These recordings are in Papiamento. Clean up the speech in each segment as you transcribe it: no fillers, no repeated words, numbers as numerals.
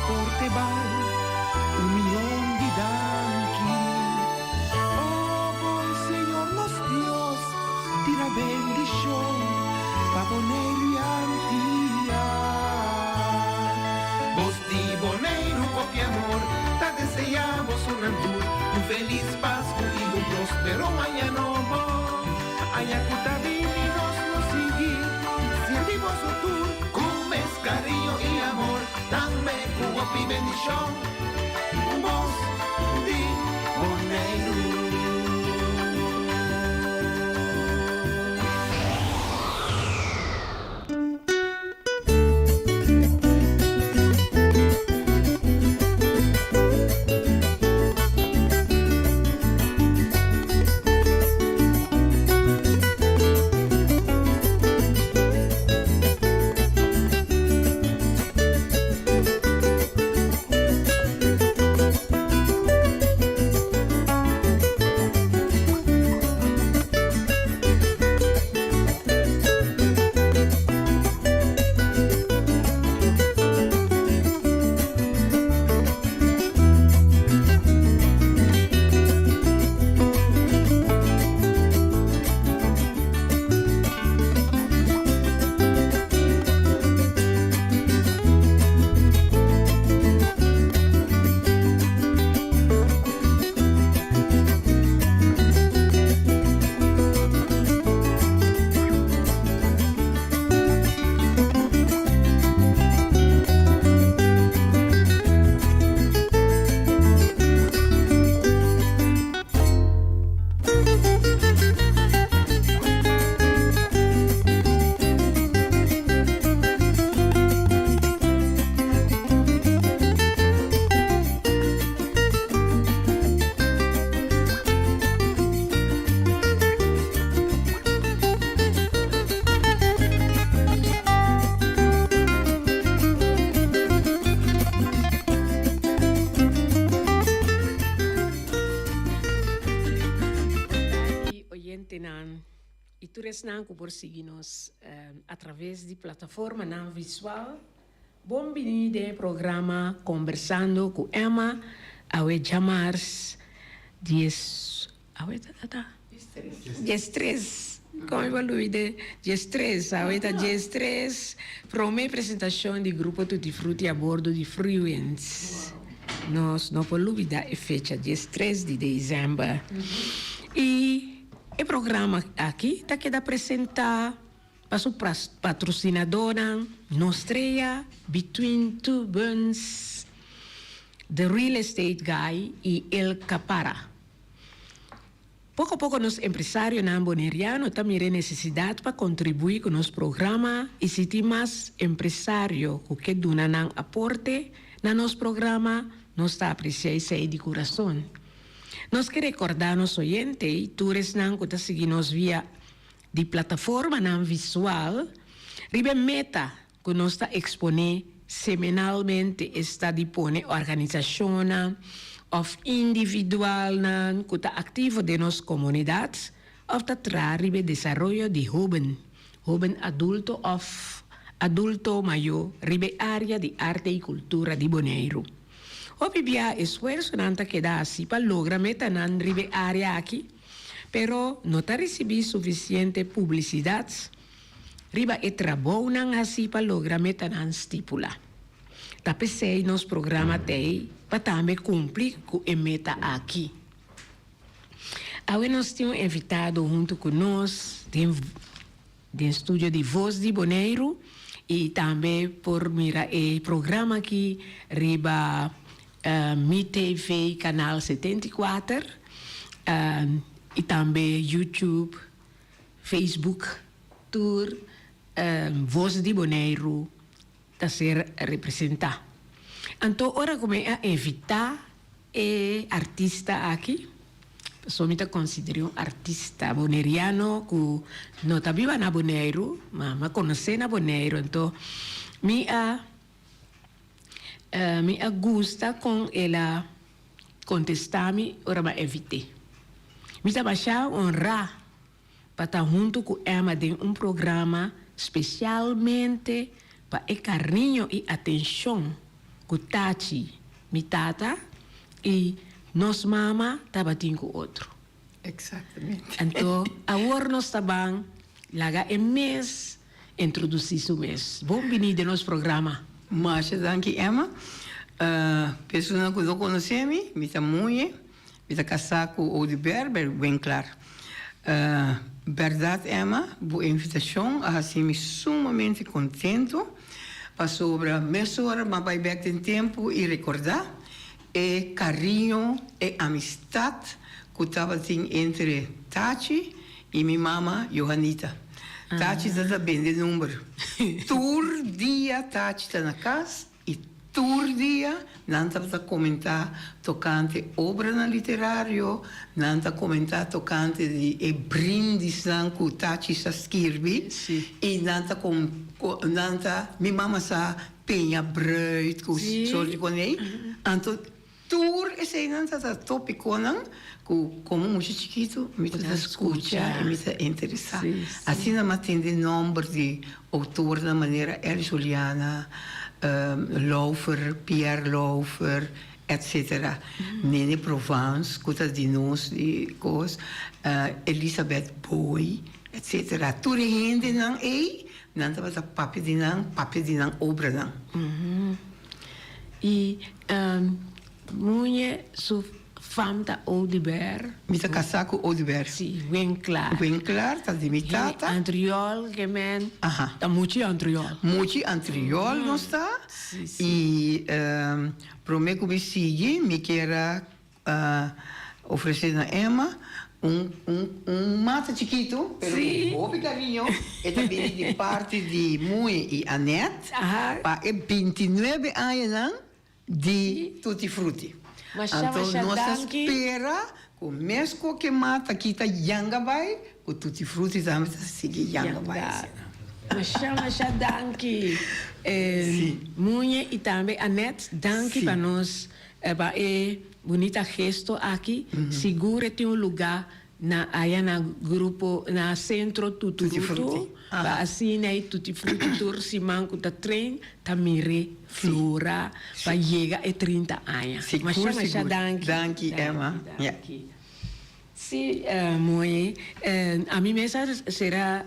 porte bai, un mion di danki. O bon Señor nos Dios, tira bendishon pa Boneiru i Antia. Bos di Boneiru hopi amor ta deseá bosonan tur un felis Pasku i un prospero aña nobo. Aña ku ta bini nos lo sigui sirbi boso tur ku mes kariño i amor, tambe ku hopi bendishon. Bos di Boneiru. Danki oyentenan y tur esnan cu por sigui nos a traves di plataformanan visual. Bon bini den e programa Conversando cu Emma awe djamars dies awe ta ta diestres como mi por lubide diestres awe ta diestres prome presentacion di grupo Tutti Frutti a bordo di Freewinds nos no por lubida e fecha diestres di december y e programa aki ta keda presenta. Pa su patrosinadónan, Nostrea, Between Two Buns, The Real Estate Guy i El Capara. Poko poko nos empresarionan boneriano ta mira e nesesidat pa kontribuí ku nos programa i si tin mas empresario ku ke duna nan aporte na nos programa, nos ta apresiá esei di kurason. Nos ke rekordá nos oyente i tur esnan ku ta sigui nos via Di plataformanan visual riba e meta ku nos ta eksponé semenalmente esta di pone organisashonnan òf individualnan ku ta aktivo den nos komunidat òf ta traha riba e desaroyo di hóben, hóben adulto òf adulto mayó riba e área di arte i kultura di Boneiru. Hopi bia esfuersonan ta keda hasi pa logra metanan riba e área aki. pero no ta risibí sufisiente publisidat riba e trabounan hasí pa logra metanan stipulá. Ta p'esei nos programa t'ei pa tambe kumpli ku e meta aki. Awe nos tin un invitado huntu ku nos den den studio di Voz di Boneiru i tambe por mira e programa aki riba Mi TV kanal 74 i tambe YouTube, Facebook tur Voz di Boneiru ta ser representá. Anto ora ku mi a invitá e artista aki, pasobra mi ta konsider'é un artista boneriano ku no ta biba na Boneiru, ma mi a konosé na Boneiru, anto mi a Mi a gusta kon el a kontestá mi ora mi a evit'é. Mi ta bashá honrá pa ta huntu ku Emma den un programa spesialmente pa e kariño i atenshon ku Tachi, mi tata, i nos mama tabatin ku otro. Exactamente. Anto awor nos ta ban laga e mes introdusí su mes. Bon bini den nos programa. Masha danki Emma. Personanan ku no konosé mi, mi ta Muñe, mi ta kasá ku Oduber Winklaar. Bèrdat Emma, bo invitashon a hasi mi sumamente kontentu pasobra mesora m'a bai bèk den tempu i rekordá e kariño, e amistat ku tabatin entre Tachi i mi mama Johanita. Tachi ta ta bende number. Tur dia Tachi ta na kas i tur dia nan tabata komentá tokante obranan literario, nan ta komentá tokante di e brindisnan ku Tachi sa skirbi i nan ta nan ta mi mama sa Peña bruid ku sorti kon ei. Anto tur eseinan ta ta topikonan ku komo mucha chikitu mi ta ta skucha i mi ta interesá. Asina mi a tende nòmber di outornan manera Erich Juliana, Lauffer, Pierre Lauffer, etsetera. Nene Provence ku ta di nos di kos, Elisabeth Booi, etsetera. Tur e hendenan ei Nan tabata papia di nan, papia di nan obranan. I Muñe su fam ta Oduber. Mi ta kasá ku Oduber. Si, Winklaar. Winklaar ta di mi tata. Antriol ke men. Aha. Ta muchi antriol. Muchi antriol nos ta. Si, si. I promé ku mi sigui mi kier a A ofresé na Emma un un un mata chikitu, pero ku hopi kariño. E ta bini di parti di Moe i Annette pa e bintinuebe añanan di Tutti Frutti. Anto nos ta spera ku mes ku ke mata aki ta yanga bai, ku Tutti Frutti tambe ta sigui yanga bai asina. Masha masha danki Moe i tambe Annette, danki pa nos Pa e bunita gesto aki, sigur e tin un lugá na aya na grupo na Sentro Tuturutu pa asina e Tutti Frutti tur siman ku ta train ta mir'é flora pa yega e 30 aña. Masha masha danki. Danki Emma. Danki. Sí, mooi. Ami mes a sera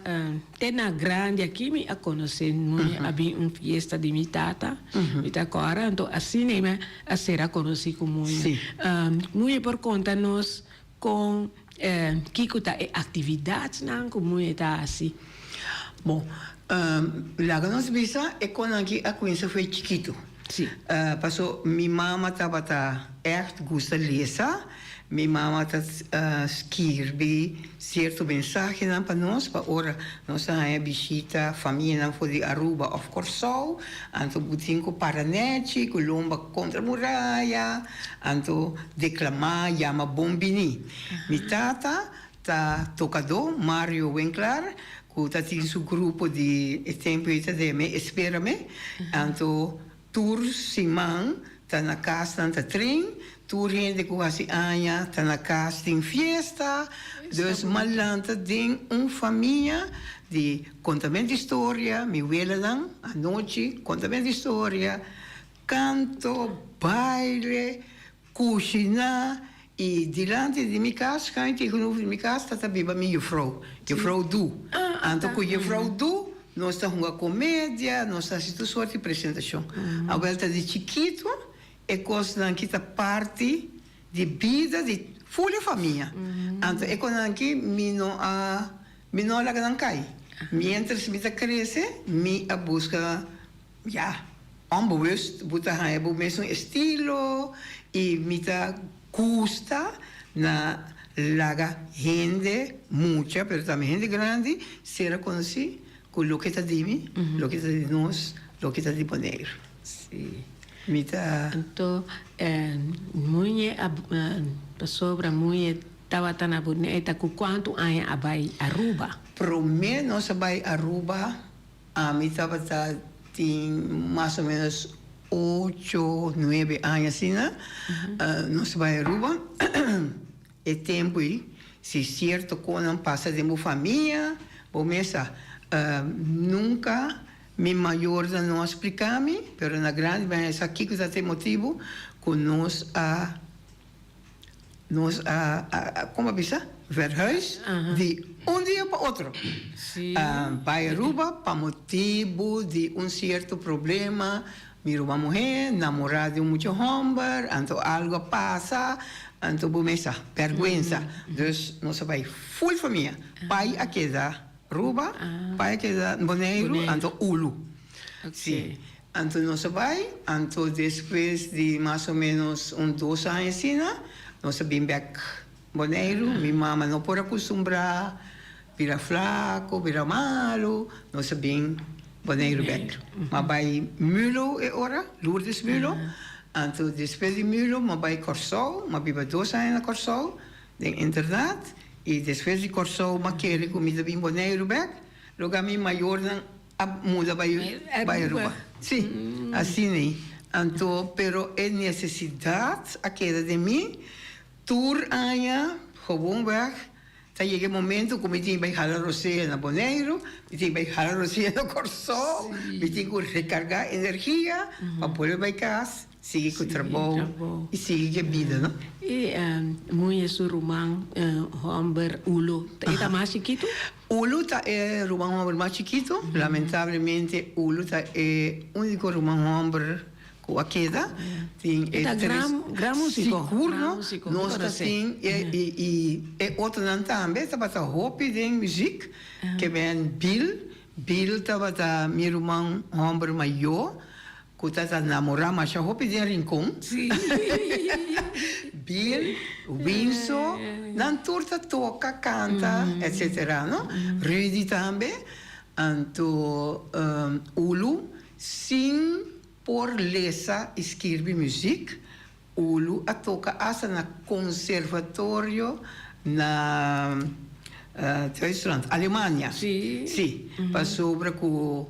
te na grandi aki mi a conoce mooi a bin un fiesta di mi tata, mi ta acorda, anto asina mi a sera conoci cu mooi. Mooi por conta nos con kico ta e actividadnan cu mooi ta haci? Bon, laga nos bisa e conan aki a cuminsa fo'i chikito. Paso mi mama tabata echt gusta lesa. Mi mama ta skirbi sierto mensahenan pa nos pa ora nos ta haña bishita famianan for di Aruba òf Kòrsou, anto bo tin ku para nèchi ku lomba kontra muraya, anto deklamá yama bon biní. Mi tata ta tokadó, Mario Winklaar, ku ta tin su grupo di e tempu ei ta deme Espérame, anto Tur siman ta na kas nan ta trin, tur hende ku hasi aña ta na kas tin fiesta, dus m'a lanta den un famia di kontamentu di storia, mi welanan anochi kontamentu di storia, kanto, baile, kushiná i dilanti di mi kas, schuin tegenover di mi kas ta ta biba mi jufrou, jufrou Du. Anto ku jufrou Du nos ta hunga komedia, nos ta hasi tur sorti presentashon. Awel ta di chikitu e kosnan ki ta parti di bida di ful e famia. Anto e kosnan ki mi no a mi no a laga nan kai. Mientras mi ta krese mi a buska. Ya, onbewust bo ta haña bo mesun estilo y mi ta gusta na laga hende, mucha pero tambe hende grandi, sera conoci cu loke ta di mi, loke ta di nos, loke ta di Boneiru. Sí. Mi ta. Anto Muñe a pasobra Muñe tabata na Boneiru ta cu cuantu aña a bay Aruba? Prome nos a bay Aruba Ami tabata tin mas o menos ocho, nuebe aña asina. Nos bai Aruba. E tempu ei, si sierto konan pasa den bo famia, bo mesa nunka. Mi mayornan no a spliká mi, pero na grandi mi a sa kiko ta e motibu ku nos a nos a a kon a bisa? Verhuis di un dia pa otro. Bai Aruba pa motibu di un sierto problema, mi ruman muhé namorá di un mucha hòmber, anto algu a pasa, anto bo mesa bèrgwensa. Dus nos a bai ful famia. Pai a keda Aruba, pai a keda Boneiru, anto Ulu. Sí. Anto nos a bai, anto despues di mas o menos un dos aña asina, nos a bin bek Boneiru. Mi mama no por a kustumbrá bira flaku, bira malu, nos a bin Boneiru bek. M'a bai Mulo e ora, Lourdes Mulo. Anto despues di Mulo m'a bai Kòrsou, m'a biba dos aña na Kòrsou den internat. I despues di Kòrsou m'a kere ku mi ta bin Boneiru bek, loke mi mayornan a muda bai bai Aruba. Sí, asina ei. Anto, pero e nesesidat a keda den mi. Tur aña, gewoonweg, ta yega e momento ku mi tin bai hala rosea na Boneiru, mi tin bai hala rosea na Kòrsou, mi tin ku rekargá energia pa bolbe bai kas, sigui ku trabou i sigui ku e bida, no? I muhé su ruman hòmber Ulo, e ta mas chikitu? Ulu ta e ruman homber mas chikitu. Lamentablemente Ulu ta e unico ruman homber cu a keda. Tin e Ta tres. gran, gran musico. Sigur Gran no. musico, mi Nos ta conoce. tin e y y e otronan tambe tabata hopi den muziek. Ke men Bill. Bill tabata mi ruman homber mayor. Ku ta ta namorá masha hopi den Rincon. Bill, Winso, nan tur ta toka, kanta, etcetera, no? Rudy tambe. Anto Ulu sin por lesa i skirbi muzik, Ulu a toka asta na konservatorio na Duitsland, Alemania. Sí, pasobra ku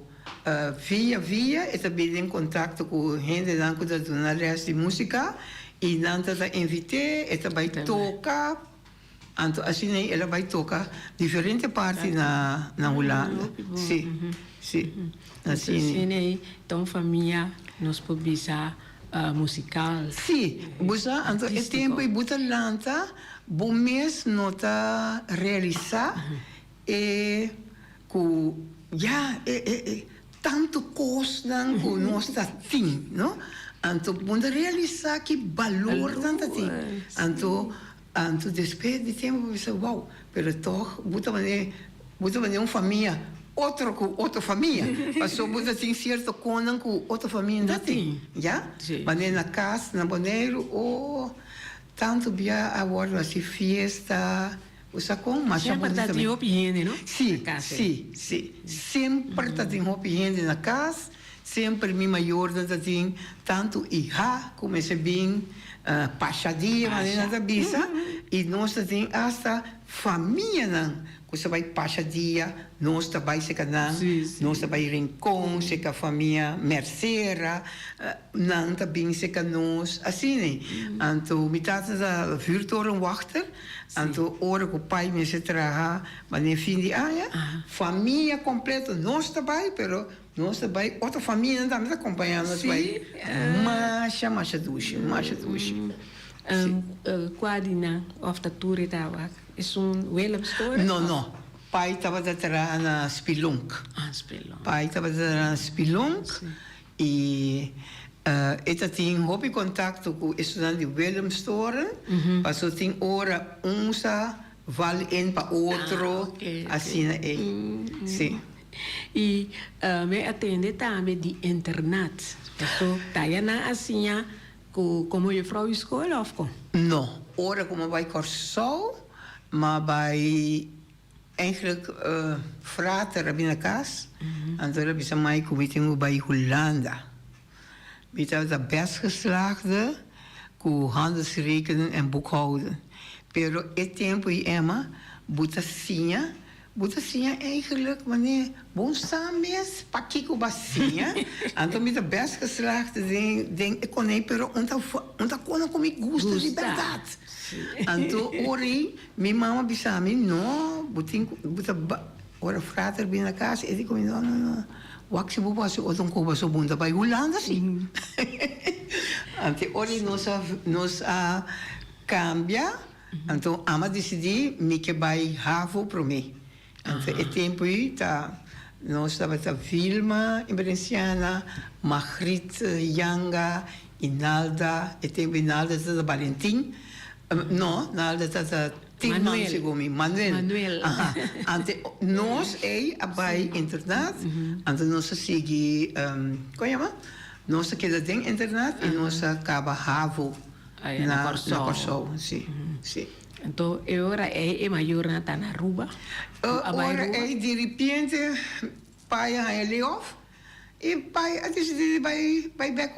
via via e ta bini den kontakto ku hendenan ku ta duna lès di músika i nan ta ta invit'é, e ta bai toka. Anto asina ei el a bai toka diferente parti na na Hulanda. Sí, sí, asina. Asina ei ta un famia nos por bisa musikal. Sí, bo sa, anto e tempu ei bo ta lanta, bo mes no ta realisá e ku ya e e e tantu kosnan ku nos ta tin, no? Anto bo no ta realisá ki balor nan ta tin. Anto Anto despues di tempu bo bisa wow, pero tog bo ta manera bo ta manera un famia otro ku otro famia, pasobra bo ta tin sierto konan ku otro famia no tin, ya? Manera na kas na Boneiru oh tantu bia a wòrdu hasi fiesta, bo sa kon? Masha Semper bonito ta tin hopi hende no? Si, si, si, semper ta tin hopi hende na kas. Semper mi mayornan ta tin tantu iha ku mester bin pasha dia manera nan ta bisa i nos ta tin asta famianan ku sa bai pasha dia nos ta bai seka nan nos ta bai Rincon seka famia Mercera nan ta bin seka nos asina anto mi tata ta vuurtorenwachter anto ora ku pai mester traha manera fin di aña famia kompleto nos ta bai pero Nos ta bai otro famianan tambe ta kompañá nos bai. Masha masha dushi, masha dushi. Si. Kua di nan òf ta tur e ta wak? Esun Willemstoren? No, no. Pai tabata traha na Spilonk. Ah, Spilonk. Pai tabata traha na Spilonk i e ta tin hopi kontakto ku esunnan di Willemstoren, paso tin ora un sa val in pa otro, asina ei. Si. I mi a tende tambe di internat. Paso taya nan a siña ku komo juffrouw yu skol of kon? No. Ora ku mi a bai Kòrsou, mi a bai eigenlijk frater a bini na kas, anto el a bisa mai ku mi tin ku bai Hulanda. Mi tabata best geslaagde ku handelsrekenen en boekhouden. Pero e tempu ei Emma, bo ta siña Bo ta siña eigenlijk wanneer bo sa mes pakiko bo a siña. Anto mi ta best geslaagd den den e konei pero un ta un ta kono ku mi gusta di bèrdat. Anto ora ei mi mama bisa mi no bo tin ku bo ta. Ora frater bini na cas e di cu mi, no, no, no, wak si bo por haci otro un cuba so bon ta bay Hulanda si. Anto ora nos a nos a cambia, anto ama dicidi mi ke bay havo prome. Anto e tempo ey ta nos tabata Vilma Emerenciana, Margriet Janga y Nalda, e tempo ey Nalda tabata Valentin, no, Nalda tabata Tin man segun mi. Manuel. Manuel. Aha. Ante nos ei a bai internat, anto nos a sigui, kon yama? Nos a keda den internat i nos a kaba havo na Kòrsou. Si, si. Anto e ora ei e mayornan ta na Aruba? E ora ei diripiente pai a haña layoff I pai a disidí di bai bai bek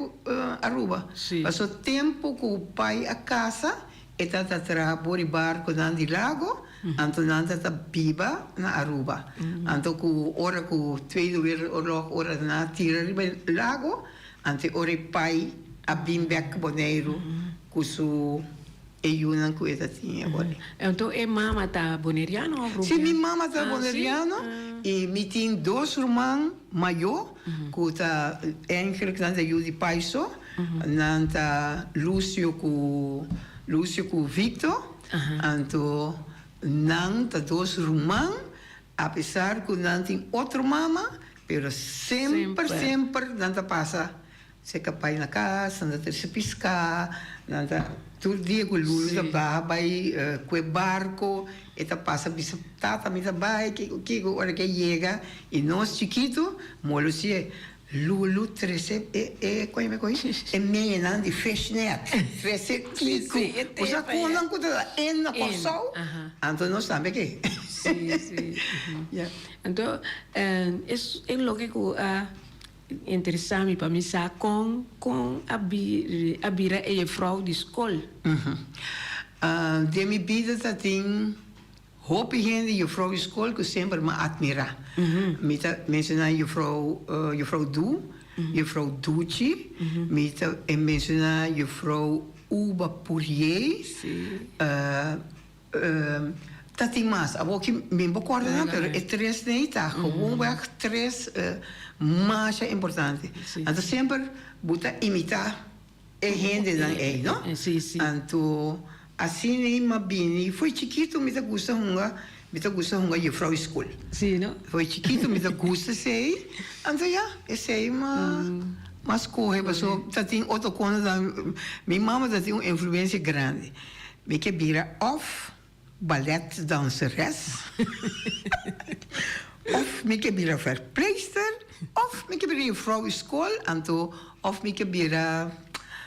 Aruba. Paso tempu ku pai a kasa e tabata traha bor di barkunan di lago, anto nan tabata biba na Aruba. Anto ku ora ku Tweede Wereldoorlog ora nan a tira riba lago, anto e ora e pai a bin bek Boneiru ku su E yunan ku e ta tin e ora. Anto e mama ta boneriano of rubiano? Si, mi mama ta boneriano i mi tin dos ruman mayó ku ta eigenlijk nan ta yu di pai so. Nan ta Lucio ku Lucio ku Victor. Anto nan ta dos ruman apesar ku nan tin otro mama pero semper semper nan ta pasa Seka pai na kas, nan ta trese piská, nan ta tur dia ku Lulu ta baha bai ku e barko, e ta pasa bisa tata mi ta bai kiko kiko, ora ke yega i nos chikitu molo si'e Lulu trese e e kon yama e koi e meñanan di fishnet trese kiko bo sa kon nan ku ta en na Kòrsou anto nos tambe ke. Anto e loke ku a Interesa mi pa mi sa kon kon a a bira e jefrouw di skol. Den mi bida ta tin hopi hende jefrouw di skol ku semper mi a admira. Mi ta menshoná jefrouw jefrouw Du, jefrouw Duchi, mi ta menshoná jefrouw Uba Pourier. Ta tin mas. Awor ki mi bo corda nan, pero e tres nei ta gewoonweg tres masha importante. Anto semper bo ta imita e hendenan ei, no? Anto asina m'a bini, fo'i chikito mi ta gusta hunga, mi ta gusta hunga juffrouw di school. Fo'i chikito mi ta gusta esei, anto ya, esei m'a m'a scoge pasobra ta tin otro cosa, mi mama ta tin un influencia grandi. Mi ke bira òf balètdanseres, òf mi ke bira verpleegster, òf mi ke bira jufrou di skol, anto òf mi ke bira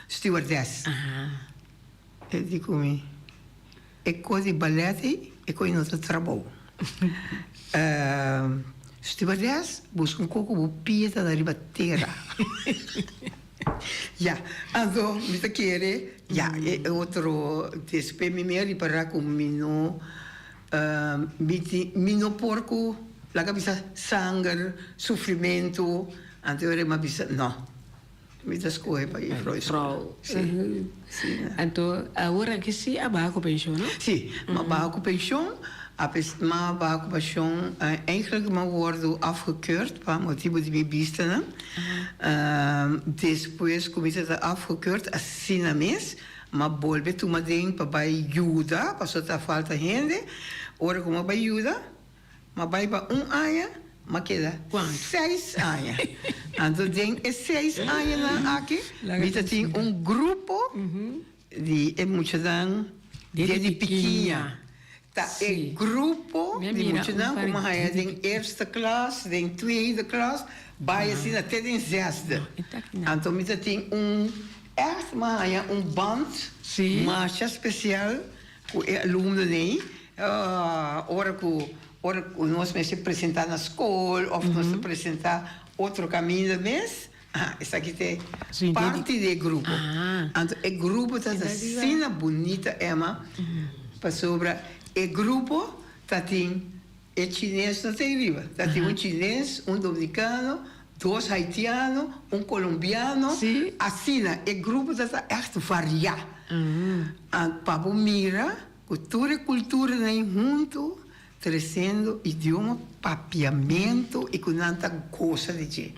stewardess. E di ku mi, e kos di balèt ei, e kos no ta trabou. Stewardess, buska un kos ku bo pia ta na riba tera. Ya, anto mi ta kere, ya, e otro, despues mi mi a ripará ku mi no, mi tin, mi no por ku laga bisa sanger, sufrimentu, anto e ora mi a bisa no, mi ta skohe pa juffrouw school. Si, si. Anto awor aki si a baha ku penshon, no? Si, mi a baha ku penshon, apes mi a baha ku penshon, eigenlijk mi a wòrdu afgekeurd pa motibu di mi bistanan. Despues ku mi ta ta afgekeurd asina mes, m'a bolbe tuma den pa bai yuda, pasobra ta falta hende. Ora ku m'a bai yuda, m'a bai pa un aña, m'a keda seis aña. Anto den e seis añanan aki mi ta tin un grupo di e muchanan di pikiña. Ta e grupo di muchanan ku mi haña den eerste klas, den tweede klas, bai asina te den zesde. Anto mi ta tin un, ègt mi a haña un band masha spesial ku e alumnonan ei. Ora ku ora ku nos mester presentá na skol òf nos ta presentá otro kaminda mes, esaki ta e parti di e grupo. Anto e grupo ta asina bunita, Emma, pasobra e grupo ta tin e chines no ta ei riba, ta tin un chines, un dominicano, dos haitiano, un colombiano, asina e grupo ta ta ègt variá. Pa bo mira ku tur e kulturanan ei huntu. treciendo idioma Papiamento y cu nan ta goza di dje.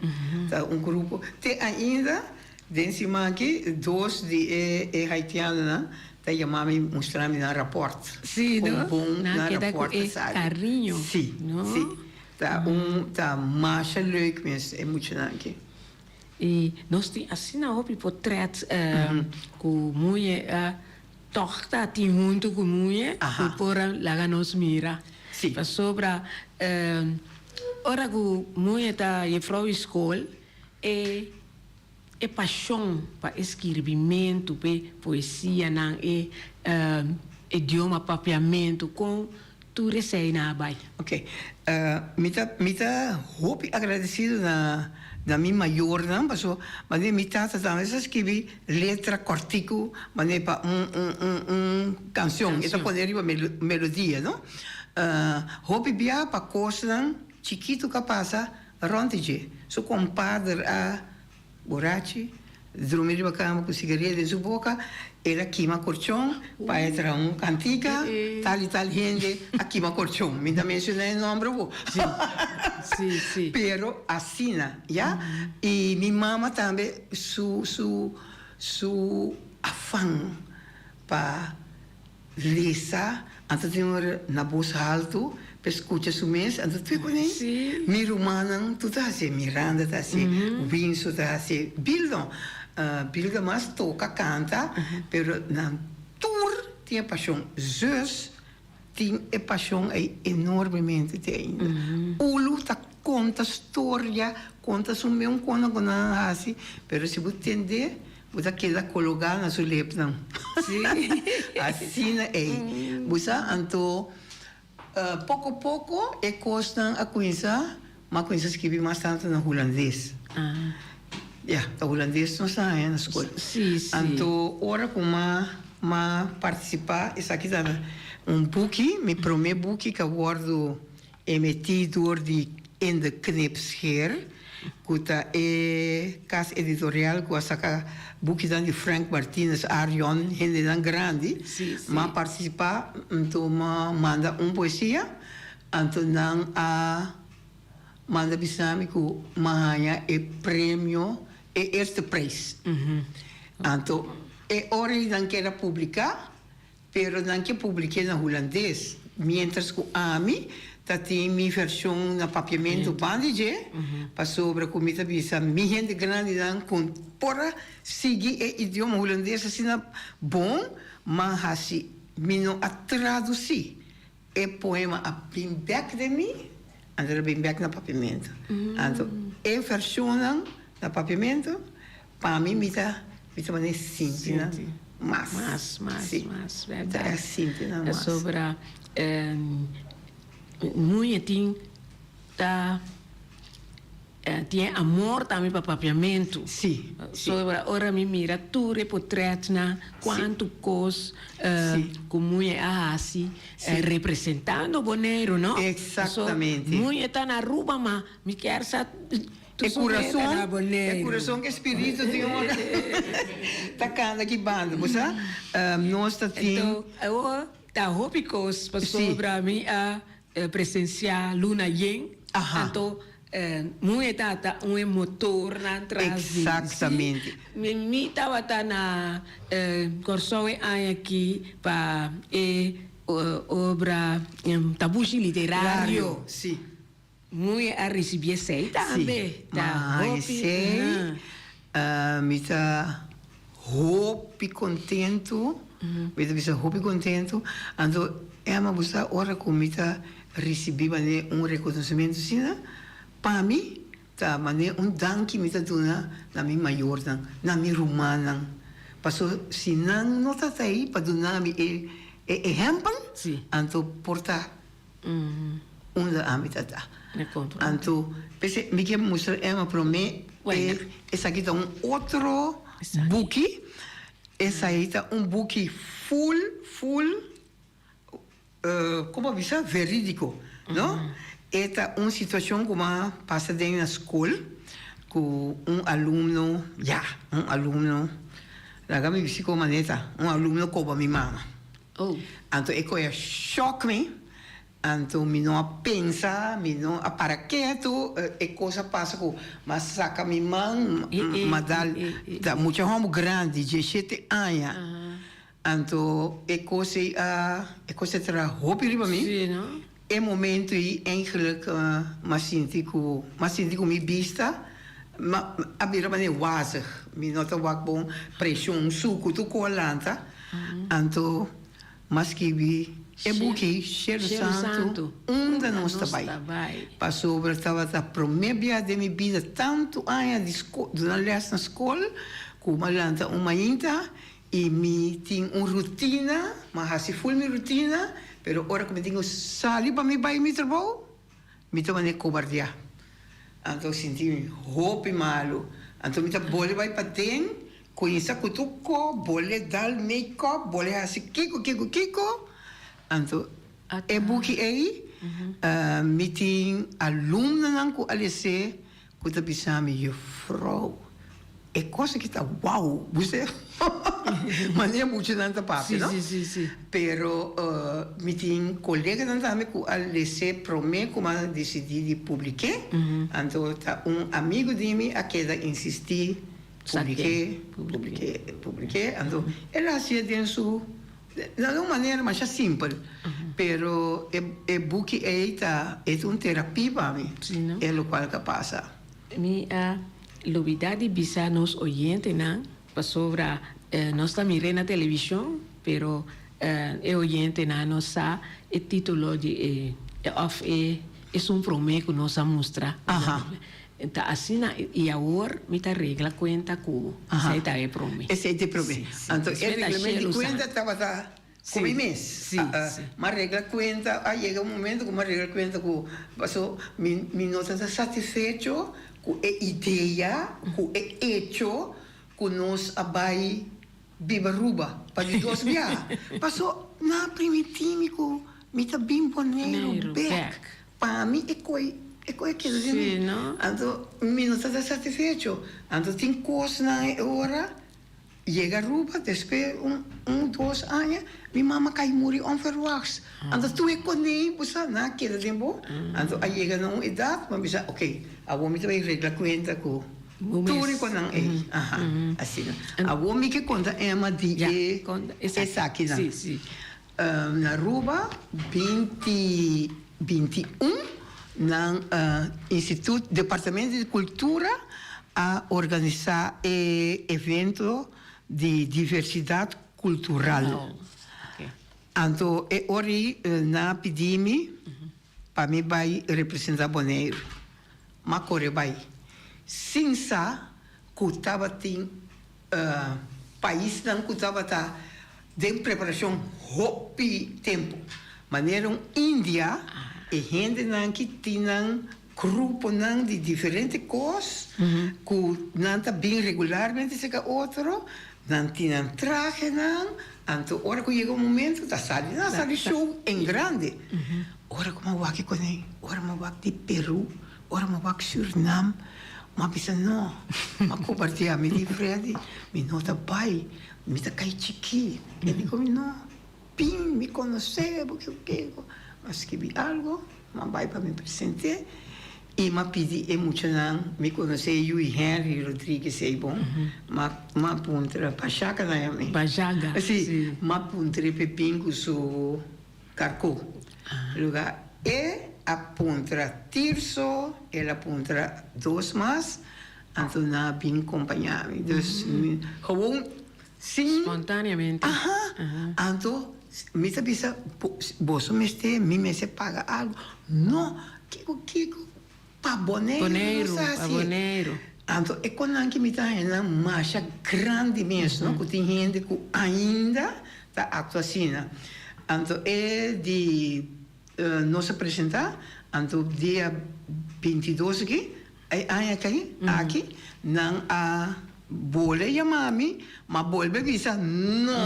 Ta un grupo, te ainda den siman aki dos di e e Haitianonan ta yama mi mustra mi nan rapport. Sí, Con no? bon Nan nan keda cu rapport ta e sali. cariño, Sí, no? sí. Ta un ta masha leuk mes e muchanan aki. Y nos tin asina hopi potret cu muye a Tòg ta tin huntu ku muñe ku por a laga nos mira. Pasobra ora ku muñe ta jefrou di skol, e e pashon pa e skirbimentu, p'e poesianan, e idioma papiamentu, kon tur esei nan a bai? Ok. Mi ta mi ta hopi agradecido na na mi mayornan paso manera mi tata tambe sa skibi letra cortico manera pa un un un un cancion e ta pone riba melodia no hopi bia pa cosnan chikito ka pasa rond di dje su compadre a Burachi, drumi riba kama ku sigaria den su boka, el a kima korchon pa e traha un kantika, tal i tal hende a kima korchon. Mi ta menshoná e nòmber bo. Pero asina, ya. I mi mama tambe su su su afan pa Lesa, anto tin ora na bos haltu pa e skucha su mes, anto tur kuné mi rumannan tur ta hasié, Miranda ta hasié, Winso ta hasié, Bildo, Bildo mas toka kanta, pero nan tur tin e pashon, zus tin e pashon ei enormemente te ainda, Ulu ta konta storia, konta su meun kona ku nan a hasi, pero si bo tendé. Bo ta keda kologá na su lepnan. Asina ei. Bo sa, anto poko poko e kosnan a kuminsá, mi a kuminsá skibi mas tantu na hulandes. Ya, ta hulandes nos a haña na skol. Anto ora ku mi a partisipá, esaki ta un buki, mi promé buki ku a wòrdu Emití dor di In de Knipscheer, ku ta e kas editorial ku a saka bukinan di Frank Martinus, Arion, hendenan grandi. M'a partisipá, anto m'a manda un poesia, anto nan a manda bisa mi ku m'a haña e premio, e eerste prijs. Anto e ora ei nan keda publiká. Pero nan ke publik'é na hulandes, miéntras ku ami ta tin mi vershon na papiamentu banda di dje, pasobra ku mi ta bisa mi hende grandinan ku por a sigui e idioma hulandes asina bon, ma hasi mi no a tradusí. E poema a bin bek den mi, anto el a bin bek na papiamentu. Anto e vershonnan na papiamentu, pa mi, mi ta mi ta manera sinti nan mas. Mas, mas, Si, mas, mi ta bèrdat. sinti nan mas. Pasobra muñe tin ta. Tin e amor tambe pa papiamentu. Sí, sí. Sobra ora mi mira tur e potretnan, cuantu cos cu Muñe a haci representando Boneiru, no? Exactamente. So, Muñe ta na Aruba, ma mi kier sa tur E su meta curason, na e Boneiru. curason cu e spiritu tin ora ta canta aki banda, bo sa? Nos ta tin. Enton, awor ta hopi cos pasobra mi a presencia luna yen, anto Muhe tata un e motornan tras di. Exactamente. Si, mi tabata na Kòrsou e aña aki pa e obra Tabushi Literario. Si. Muhe a ricibi esey tambe. Si, ma esey mi ta hopi kontentu, mi ta bisa hopi kontentu, anto Emma bo sa ora ku mi ta Risibí manera un rekonosementu asina, pa mi ta manera un danki mi ta duna na mi mayornan, na mi rumannan. Paso si nan no ta ta ei pa duna mi e e ehèmpel, anto por ta unda ami ta ta. Anto p'esei mi ke mustra Emma promé e esaki ta un otro buki, esaki ta un buki ful ful. Como a bisa veridico no e ta un situacion cu a pasa den na scol cu un alumno ya un alumno laga mi bisa como manera ta un alumno coba mi mama anto e coya shock mi. Anto mi no a pensa, mi no a para ketu, e kos a pasa ku mi a saka mi man, mi a dal, ta mucha hòmber grandi, diesshete aña. Anto e kos ei a, e kos a traha hopi riba mi. E momento ei eigenlijk mi a sinti ku, mi a sinti ku mi bista a bira manera wazig. Mi no ta wak bon, preshon, suku, tur kos a lanta. Anto mi a skibi e buki Shelu Santu, Unda Nos Ta Bai? Pasobra tabata prome bia den mi bida tantu aña di duna les na skol ku mi a lanta un mainta I mi tin un rutina, mi a hasi ful mi rutina, pero ora ku mi tin ku sali pa mi bai mi trabou, mi ta manera kobardiá. Anto sinti mi hopi malu. Anto mi ta bole bai paden, kuinsa ku tur ko, bole dal make-up, bole hasi kiko, kiko, kiko. Anto e buki ei, mi tin alumnonan ku a les'é Ku ta bisa mi, Jufrou, e kos aki ta wou! Bo manera muchanan ta papia, no? Pero mi tin koleganan tambe ku a les'é promé ku mi a disidí di publik'é. Anto ta un amigu di mi a keda insistí, Publik'é, publik'é, publik'é. Anto el a hasié den su Na un manera masha simpel, pero e buki ei ta e ta un terapia pa mi, e lokual ka pasa. Mi a lubida di bisa nos oyentenan pasobra nos ta mir'é na televishon, pero e oyentenan no sa e titulo di e òf e esun promé ku nos a mustra. Ta asina, i awor mi ta regla kuenta ku esei ta e promé. Esei ta e promé. Anto e reglamento di kuenta tabata ku mi mes. Mi a regla kuenta, a yega un momento ku mi a regla kuenta ku paso mi mi no ta satisfecho ku e idea, ku e echo ku nos a bai biba Aruba pa di dos biaha. Paso nan a primintí mi ku mi ta bin Boneiru bèk. Pa mi e koi e koi a keda den mi. Anto mi no ta ta satisfecho. Anto tin kosnan e ora yega Aruba despues un un dos aña mi mama kai muri onverwachts. Anto tur e konei bo sa nan a keda den bo. Anto a yega na un edat mi a bisa ok awor mi ta bai regla kuenta ku tur e konan ei. Aha asina. Awor mi ke konta Emma di e esakinan. Na Aruba binti 21 nan Instituut Departamento di Cultura a organisa e evento di diversidad cultural. Anto e ora ei nan a pidi mi pa mi bai representa Boneiru. M'a kore bai sin sa ku tabatin paisnan ku tabata den preparashon hopi tempu. Manera un India, e hendenan ki tin nan gruponan di diferente kos ku nan ta bin regularmente serka otro, nan tin nan trahenan, anto ora ku yega un momento ta sali, nan a sali show en grande. Ora ku mi a wak e konei, ora mi a wak di Peru, ora mi a wak Surinam, mi a bisa no, mi a kobardia, mi di Freddy, mi no ta bai, mi ta kai chikí. E di ku mi no, bin, mi konosé bo, kiko kiko. Mi a skibi algu, mi a bai pa mi present'é i mi a pidi e muchanan, mi konosé e yu Henry Rodriguez ei bon, mi a puntra, Pashaga nan yam'é. Pashaga, si. Mi a puntr'é p'e bin ku su. Karkó. Luga e a puntra Tirso, el a puntra dos mas, anto nan a bin kompañá mi. Dus mi gewoon sin. Spontaneamente. Aha. Anto mi ta bisa, boso mester, mi mester paga algu. No, kiko kiko, pa Boneiru nos a hasi. Pa Boneiru. Anto e konan ki mi ta haña nan masha grandi mes, no, ku tin hende ku ainda ta aktua asina. Anto e di nos a presentá, anto dia 22 aki, e aña aki, aki, nan a bolbe yama mi, m'a bolbe bisa no,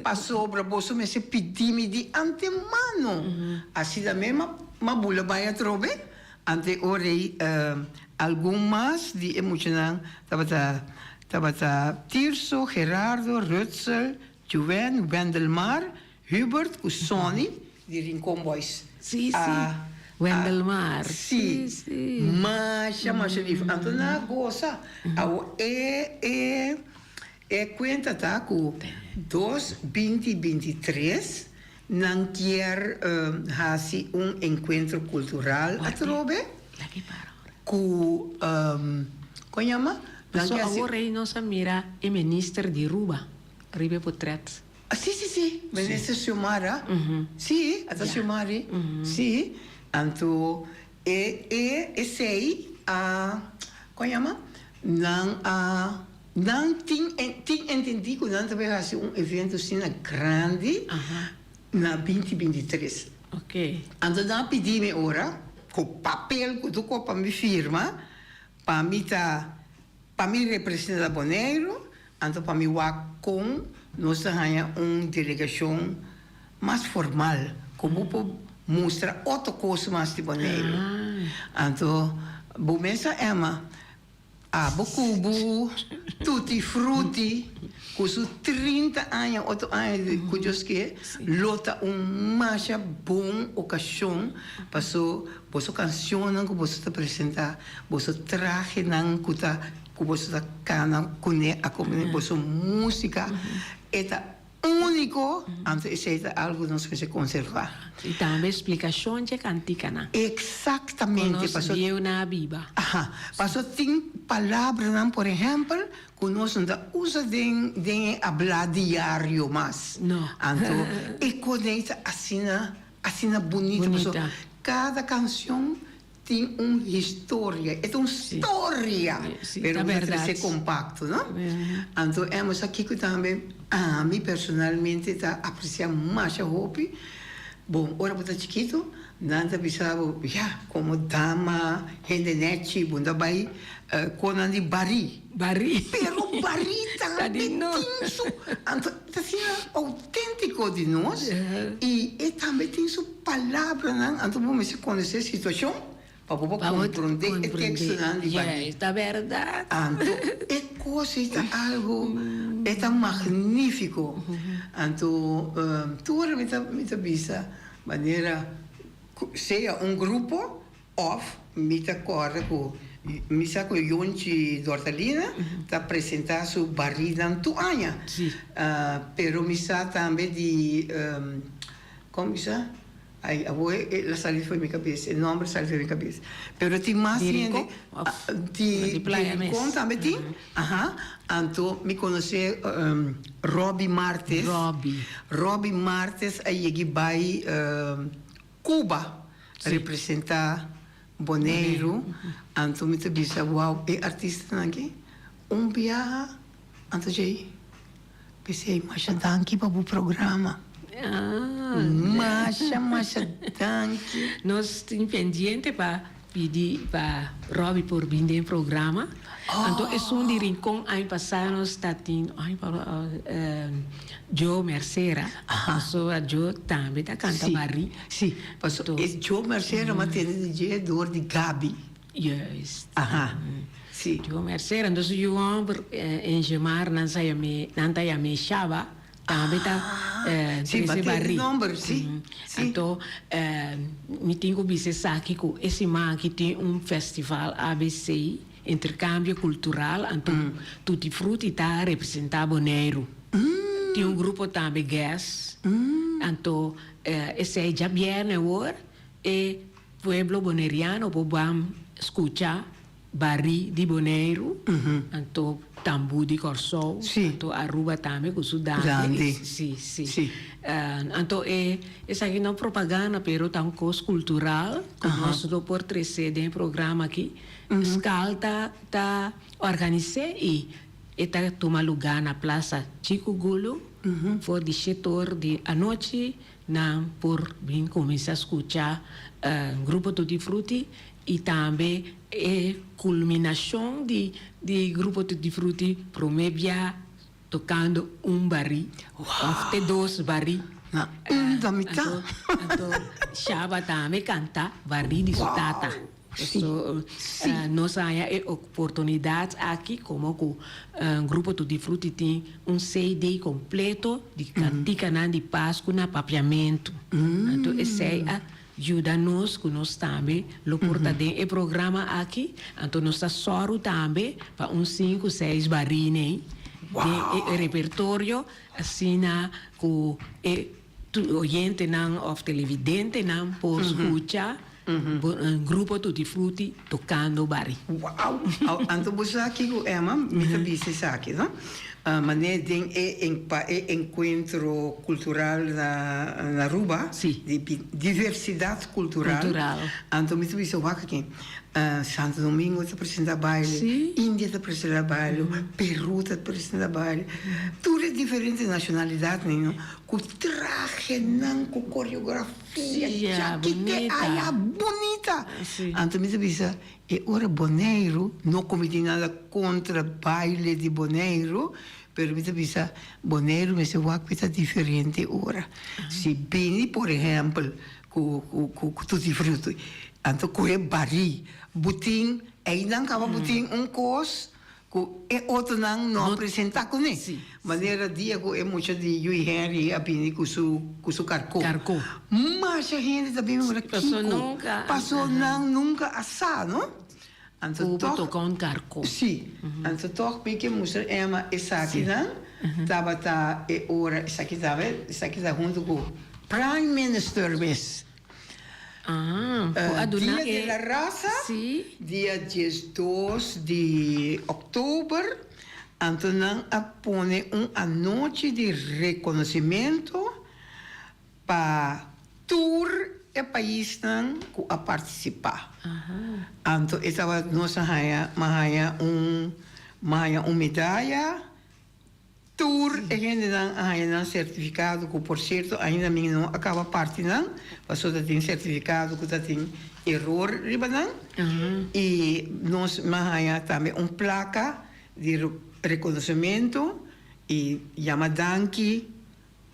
pasobra boso mester pidi mi di antemano. Asina mes m'a bula bai atrobe. Anto e ora ei algun mas di e muchanan tabata tabata Tirso, Gerardo, Rutzel, Juwen, Wendelmar, Hubert ku Sonny di Rincon Boys. Sí, sí. A Wendelmar. Sí. Sí, sí. Masha, masha lif. Anto nan a gosa. Awo e e e kuenta ta ku dos binti binti tres nan kier hasi un enkuentro kultural atrobe ku kon yama? Nan Paso kier hasi. awor ei nos a mira e minister di Ruba riba e potret. Sí, sí, sí, minister Xiomara. Sí, a ta Xiomari. Sí. Anto e e esei a kon yama? Nan a nan tin tin entendí ku nan ta bai hasi un evento asina grandi na binti binti tres. Anto nan a pidi mi ora ku papel ku tur kos pa mi firma pa mi ta pa mi representa Boneiru. Anto pa mi wak kon nos ta haña un delegashon mas formal ku bo por mustra otro kos mas di Boneiru. Anto bo mes a Emma, abo ku bo tutti frutti ku su 30 aña otro aña ku Dios ke lo ta un masha bon okashon paso boso kanshonnan ku boso ta presenta, boso trahenan ku ta Ku boso ta kana kuné akompañá boso músika e ta úniko, anto esei ta algu nos mester konservá. I tambe splikashon dje kantikanan. Eksaktamente, Ku nos bieunan a biba. Aha, paso tin palabranan, por ehèmpel, ku nos no ta usa den den e ablá diario mas. No. Anto e kos ei ta asina, asina bunita, paso kada kanshon Tin un historia, e ta un storia, pero mi ta trese compacto, no? Anto Amos a kico tambe ami personalmente ta aprecia masha hopi, bon, ora bo ta chikito, nan ta bisa bo, ya, como dama, hende nechi, bo no ta bay conan di bari. Bari. Pero bari tambe tin su, anto ta asina autentico di nos y e tambe tin su palabranan, anto bo mester conoce e situacion pa bo por comprende e textonan di bari. Ta berdad. Anto e cos ey ta algo, e ta magnifico. Anto tur ora mi ta mi ta bisa manera sea un grupo Of mi ta corda cu mi sa cu Yonchi Dortalina ta presenta su barinan tur aña. Pero mi sa tambe di, con mi sa? Ay, awor el a sali for mi cabes, e nomber a sali for mi cabes. Pero tin mas Di hende. Rincon? Of di Di Playa mes? Rincon tambe tin. Aha. Anto mi conoce Robbie Martes. Robbie. Robbie Martes a yegi bay Cuba representa Boneiru, anto mi ta bisa wow e artistanan aki un biaha anto djei p'esei masha danki pa bo programa masha masha danki. Nos tin pendiente pa pidi pa Robbie por bin den programa anto esun di Rincon aña pasa nos ta tin Joe Mercera, pasobra Joe tambe ta canta barí. Sí, pasobra e Joe Mercera m'a tende di dje door di Gaby. Juist. Aha, sí. Joe Mercera, entonces su yu homber Engemar nan sa yam'é, nan ta yam'é Shaba, tambe ta Sí, m'a trese tende barí. nomber, sí, sí. Anto mi tin cu bisa esaki cu e siman aki tin un festival ABC. Interkambio kultural anto Tutti Frutti ta representá Boneiru. Tin un grupo tambe Guess. Anto esei djabièrnè awor e pueblo boneriano por ban skucha barí di Boneiru, anto tambú di Kòrsou, anto Aruba tambe ku su dande. Sí, sí. Anto e esaki no propaganda pero ta un kos kultural ku nos lo por trese den e programa aki. Skal ta ta organis'é i e ta tuma lugá na Plaza Chiku Gulu for di shetor di anochi. Nan por bin kuminsá skucha Grupo Tutti Frutti i tambe e kulminashon di di Grupo Tutti Frutti promé bia tokando un barí òf te dos barí. Na unda mi ta? Anto Shaba tambe kanta barí di su tata. So, nos haña e oportunidat aki komo ku Grupo Tutti Frutti tin un CD kompleto di kantikanan di Pasku na Papiamentu. Anto esei a. yuda nos ku nos tambe lo por ta den e programa aki. Anto nos ta sòru tambe pa un sinku seis barinei den e repertorio asina ku e oyentenan òf televidentenan por skucha Grupo Tutti Frutti tokando bari. Wow! Anto bo sa kiko Emma, mi ta bisa esaki no, manera den e pa e enkuentro kultural na na Aruba, di diversidat kultural, anto mi ta bisa wak aki, Santo Domingo ta presenta baile, India ta presenta baile, Peru ta presenta baile, tur e diferente nashonalidatnan no, ku trahenan, ku koreografia. Sia Ki te aya bunita! Anto mi ta bisa, e ora Boneiru, no ku mi tin nada kontra baile di Boneiru, pero mi ta bisa, Boneiru mester wak ku ta diferente ora. Si bini por ehèmpel ku ku Tutti Frutti, anto kohe barí, bo tin, einan kaba bo tin un kos Ku e otronan no a presentá kuné. Manera dia ku e mucha di Yui Henry a bini ku su ku su karkó. Masha hende ta bini mira kiko paso nan nunka a sa no. Anto tòg Si. Anto tòg mi ke mustra Emma esakinan tabata e ora esaki tambe esaki ta huntu ku Prime Minister mes. Dia de la Raza, dia 12 di oktober, anto nan a pone un anochi di reconocimento pa tur e paisnan cu a participa. Anto e tabata nos a haya, m'a haya un, m'a haya un medaya. Tur e hendenan a haña nan sertifikado ku por sierto ainda mi no a kaba parti nan pasobra ta tin sertifikado ku ta tin eror riba nan i nos a haña tambe un plaka di rekonosementu i yama danki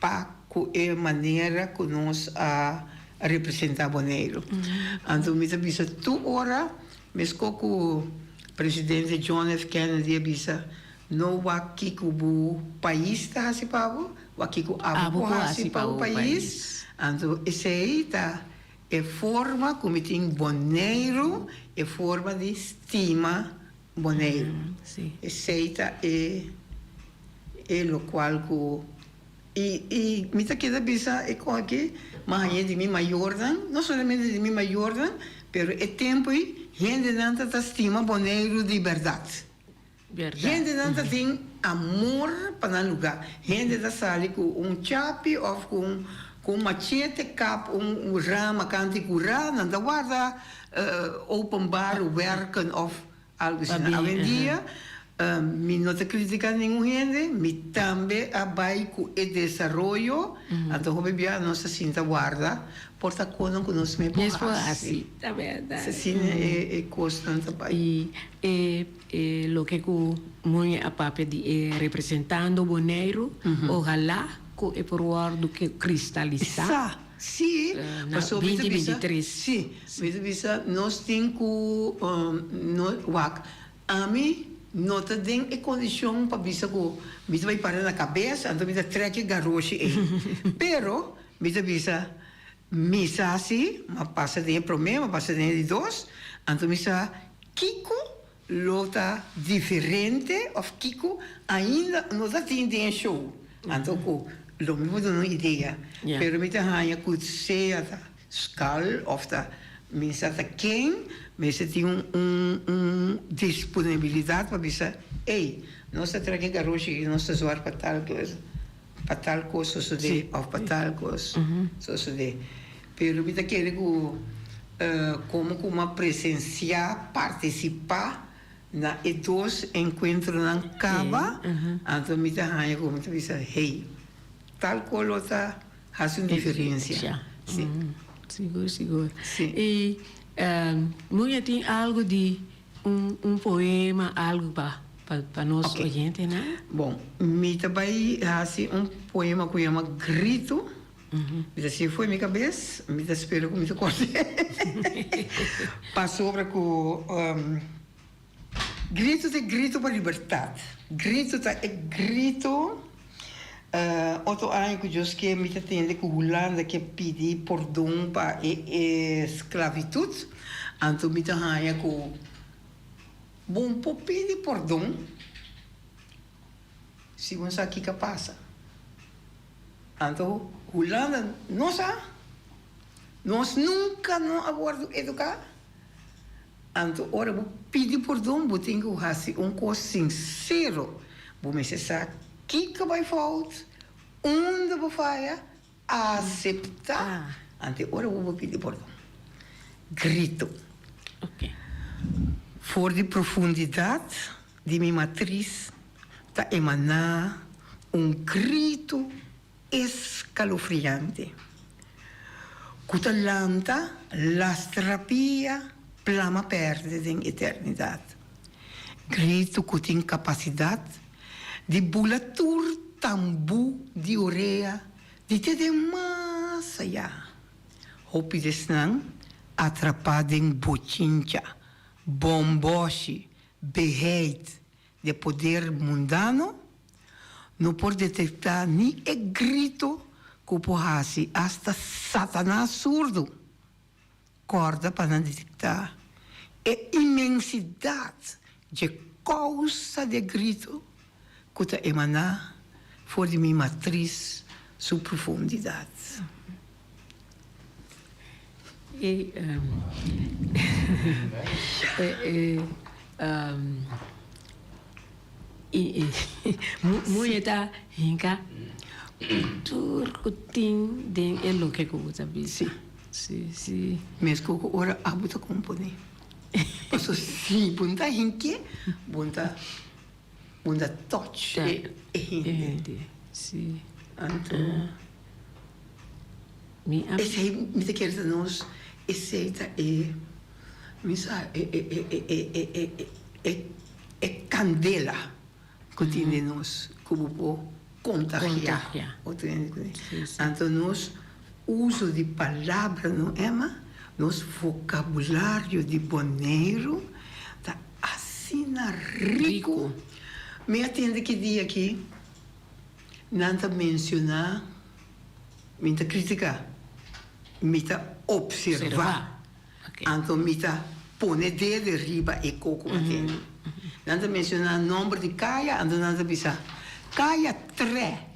pa ku e manera ku nos a representá Boneiru. Anto mi ta bisa tur ora meskos ku presidente John F. Kennedy a bisa No wak kiko bo pais ta hasi pa bo, wak kiko abo por hasi pa bo pais. Anto esei ta e forma ku mi tin Boneiru, e forma di stima Boneiru. Esei ta e e lokual ku i i mi ta keda bisa e kon aki, mi a haña di mi mayornan, no solamente di mi mayornan, pero e tempu ei hendenan ta ta stima Boneiru di bèrdat. Hendenan ta tin amor pa nan lugá. Hende ta sali ku un chapi òf ku un ku un machete kap un rama kant di kurá, nan ta warda openbare werken òf algu asina. Awendia mi no ta kritiká ningun hende, mi tambe a bai ku e desaroyo, anto hopi bia nos ta sinta warda por ta konan ku nos mes por hasi. Asina e kosnan ta bai. E E loke ku Muñe a papia di e representando Boneiru, ojalá ku e por wòrdu kristalisá Sa, sí, na pasobra mi ta binti bisa, bintitres. sí, mi ta bisa nos tin ku no wak, ami no ta den e kondishon pa bisa ku mi ta bai para na kabes anto mi ta trek e garoshi ei, pero mi ta bisa mi sa si, mi a pasa den e promé, mi a pasa den e di dos, anto mi sa kiko Lo ta diferente of kico ainda no ta tin den e show. Anto cu lo mi por duna un idea. Pero mi ta haña cu sea ta Skal of ta mi sa ta ken mester tin un un un disponibilidad pa bisa ey nos ta trek e garoshi y nos ta zwar pa tal cos pa tal cos sosode of pa tal cos sosode. Pero mi ta kere ku komo ku mi a presensiá, partisipá na e dos enkuentronan kaba, anto mi ta haña ku mi ta bisa, hey, tal kos lo ta hasi un diferensia. Sí. Sigur, sigur. I Muña tin algu di un poema, algu pa pa nos oyentenan? Bon, mi ta bai hasi un poema ku yama Gritu. Mi ta siña fo'i mi kabes, mi ta spera ku mi ta kòrda pasobra ku gritu ta e gritu pa libertat, gritu ta e gritu. Otro aña ku Dios ke mi ta tende ku Hulanda ke pidi pordon pa e sklavitut, anto mi ta haña ku bon por pidi pordon si bo sa kiko a pasa. Anto Hulanda no sa, nos nunka no a wòrdu eduká. Anto ora bo pidi pordon bo tin ku hasi un kos sinsero. Bo mester sa kiko bai fout, unda bo faya, aseptá. Anto ora bo por pidi pordon. Grito. For di profundidat di mi matris ta emaná un gritu eskalofriante ku ta lanta lastra pia plama pèrdè den eternidat. Gritu ku tin kapasidat di bula tur tambú di orea di te den mas ayá. Hopi di esnan atrapá den bochincha, bòmbòshi, beheit di poder mundano no por detecta ni e grito cu por haci hasta Satanas surdo. Corda pa nan detecta e inmensidad dje causa di e grito cu ta emana for di mi matris su profundidad. E muñe ta hinka tur ku tin den e loke ku bo ta bisa. Si. Si. Meskos ku ora abo ta komponé. Pasobra si bo no ta hink'é, bo no ta bo no ta touch e hende. Si. Anto. Mi a. Esei mi ta kere ta nos, esei ta e, mi sa, e e e e e e e e e e kandela ku tin den nos ku bo por kontagiá otro hende kuné. Anto nos uso di palabra no Emma, nos vokabulario di Boneiru ta asina riku. Mi a tende ki dia aki nan ta mensioná. Mi ta critica, mi ta observa, anto mi ta pone dede riba e coco a tene. Nan ta menciona nomber di caya, anto nan ta bisa, Caya Tre.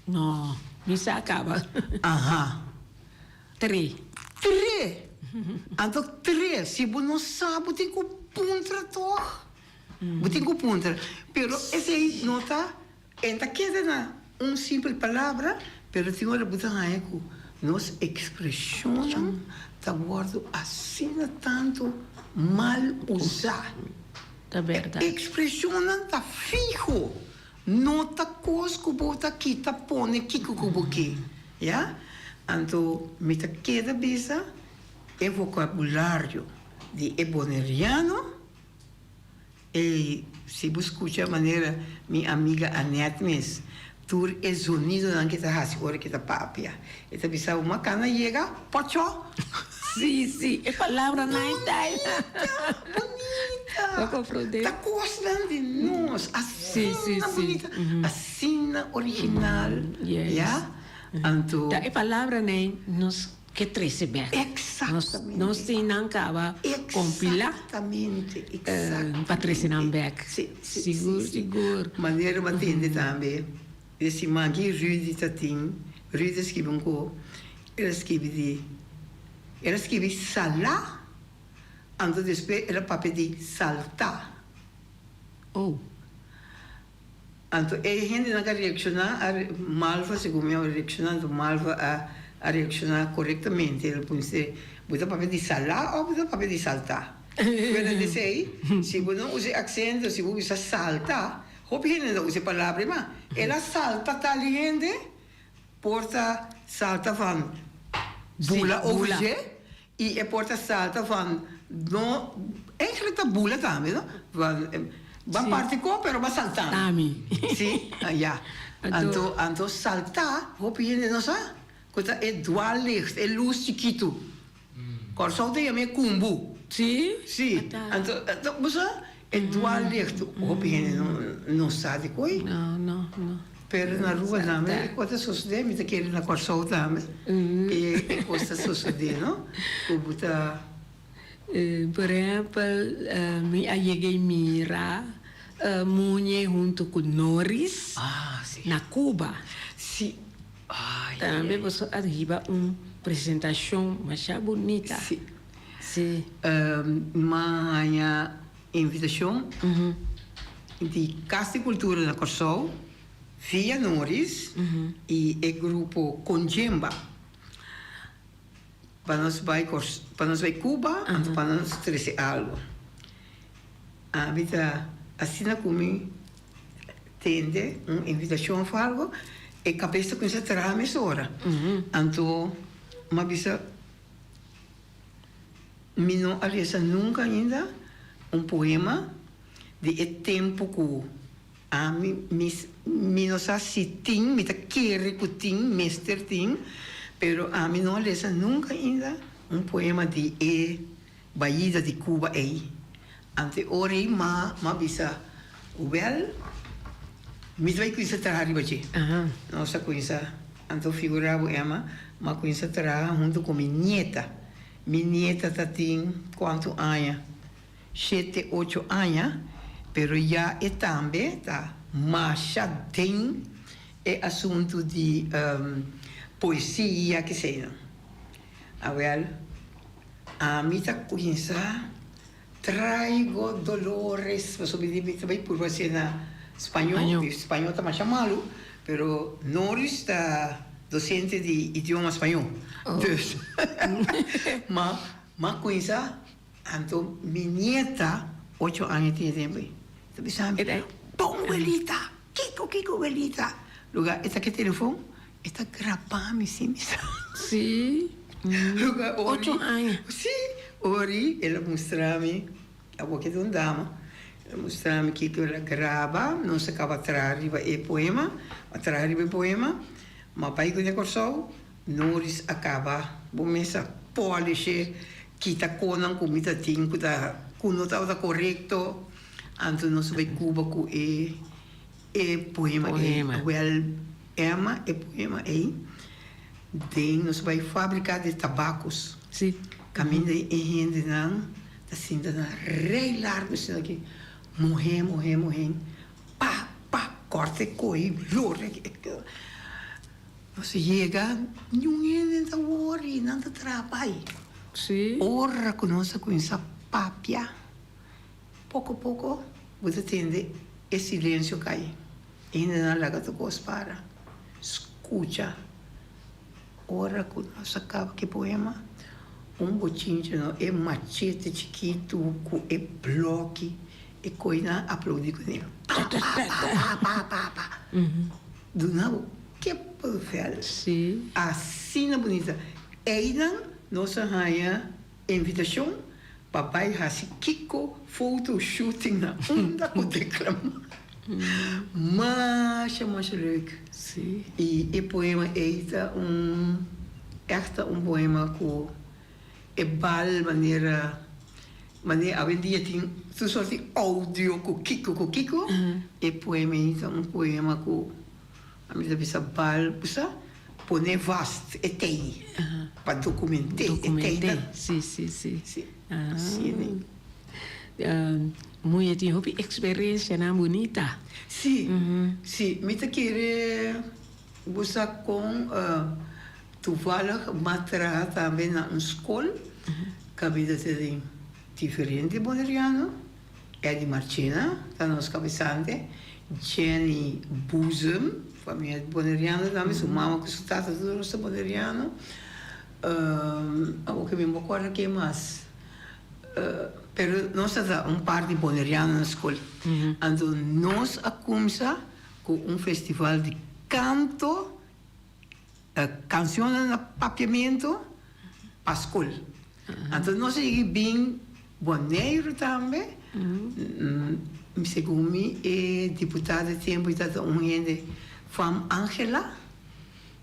No, mi sa caba. Aha. Tre. Tre! Anto tre, si bo no sa bo tin cu puntra toch. Bo tin cu puntra. Pero esey no ta. E ta keda na un simpel palabra, pero tin ora bo ta haña ku nos ekspreshonnan ta wòrdu asina tantu mal usá. Ta bèrdat. E ekspreshonnan ta fiho, no ta kos ku bo ta kita pone kiko ku bo ke, ya. Anto mi ta keda bisa e vokabulario di e boneriano. Ey, si bo scucha manera mi amiga Annette mes, tur e zonidonan ke ta haci ora ke ta papia, e ta bisa bo, Macana yega, pocho! Si, si, e palabranan ei ta ei. Bunita, bunita! Bo comprende? Ta cosnan di nos, asina bunita, asina original, ya? Anto. Ta e palabranan ei nos Ke trese bek. Exactamente. Nos tin nan kaba kompilá. Exactamente, exactamente. Pa trese nan bek. Si, si, Sigur, sigur. Manera bo a tende tambe, e siman ki Rudy ta tin, Rudy a skibi un ko, el a skibi di, el a skibi salá, anto despues el a papia di saltá. Oh. Anto e hendenan ku a reakshoná a Malva, segun mi a reakshoná, anto Malva a a reakshoná korektamente. El a punse, Bo ta papia di salá òf bo ta papia di saltá? Fuera di esei, si bo no usa e aksento, si bo bisa salta, hopi hende no ta usa e palabra ei, ma el a salta tal hende por ta salta van bula over dje i e por ta salta van no, eigenlijk ta bula tambe no, van ban parti ko pero ban salta mi. Si, ya. Anto anto salta hopi hende no sa ku ta e dwallicht, e lus chikitu. Kòrsou ta yama e kumbu. Si? Si. Anto bo sa e dwallicht hopi hende no sa di koi. No, no, no. Pero na Aruba tambe e kos ta sosodé, mi ta kere na Kòrsou tambe e kos ta sosodé, no? Ku bo ta. Por ehèmpel, mi a yega i mira Muñe huntu ku Noris na Cuba. Sí. Tambe boso a hiba un presentashon masha bunita. Sí. Sí. Mi a haña invitashon di Kas di Kultura na Kòrsou via Noris i e grupo Konjemba pa nos bai pa nos bai Cuba anto pa nos trese algu. Ami ta asina ku mi tende un invitashon òf algu e kabes ta kuminsá traha mesora. Anto mi a bisa. Mi no a lesa nunca ainda un poema di e tempo cu ami mis mi no sa si tin, mi ta kere cu tin, mester tin, pero ami no a lesa nunca ainda un poema di e bayida di Cuba ey. Ante ora ey ma m'a bisa, wel, mi ta bay cuminsa traha riba dje. Nos a cuminsa. Anto figura bo Emma, m'a cuminsa traha hunto cu mi nieta. Mi nieta ta tin cuanto aña? Shete, ocho aña, pero ya e tambe ta masha den e asunto di poesia keseinan. Awel, ami ta cuminsa Traigo dolores, pasobra mi ta bai purba hacié na spañó, mi spañó ta masha malu, pero Noris ta docente di idioma spañó, dus ma m'a cuminsa, anto mi nieta ocho aña tin e tempo ei, ta bisa mi, bon welita, kico kico welita, lugar e ta ke telefon, E ta graba mi sin mi sa. Sí. Lugar ori. Ocho aña. Sí. Ori el a mustra mi, abo ke ta un dama, el a mustra mi kiko el a graba, nos a kaba traha riba e poema, a traha riba e poema, ma bai ku ne Kòrsou, Noris a kaba bo mes a polish'e, kita konan ku mi ta tin ku ta ku no tabata korekto, anto nos a bai Cuba ku e. E poema ei, wel Emma, e poema ei den nos bai fabrica di tabacos. Sí. Caminda e hendenan ta sinta na rei largo asina aki, muhe, muhe, muhe, pa, pa, corta e coy, lora. Nos yega, niun hende ta wori, nan ta traha bai. Sí. Ora cu nos a cuminsa papia. Poko poko bo ta tende e silensio kai. E hendenan laga tur kos para. Skucha. Ora ku nos a kaba ku e poema, un bochincha no, e machete chikitu ku e bloki, e koinan a aplaudi kuné. Pa, pa, pa, pa, pa, pa, pa. Duna bo kippenvel. Asina bunita. Einan nos a haña. Invitacion pa bay haci kico foto shooting na unda cu declama. Masha masha leuk. Y e poema ey ta un echt ta un poema cu e bal manera manera awendia tin tur soort di audio cu kico cu kico e poema ey ta un poema cu Ami ta bisa bal bisa pone vast e tei pa documente e tei ta. Si si si. Si asina ei. Muñe tin hopi experiencianan bunita. Si si mi ta kere busa con toevallig m'a traha tambe na un scol caminda ta den diferente boneriano. Eddie Marchena ta nos kabesante, Jenny Boezem, famia boneriano tambe, su mama ku su tata tur nos ta boneriano. Awor ke mi no kòrda ken mas, pero nos ta ta un par di boneriano na skol. Anto nos a kumsa ku un festival di kanto. Cancionnan na papiamento pa school. Anto nos a yega bin Boneiru tambe. Segun mi e diputado e tempo ta ta un hende fam Angela.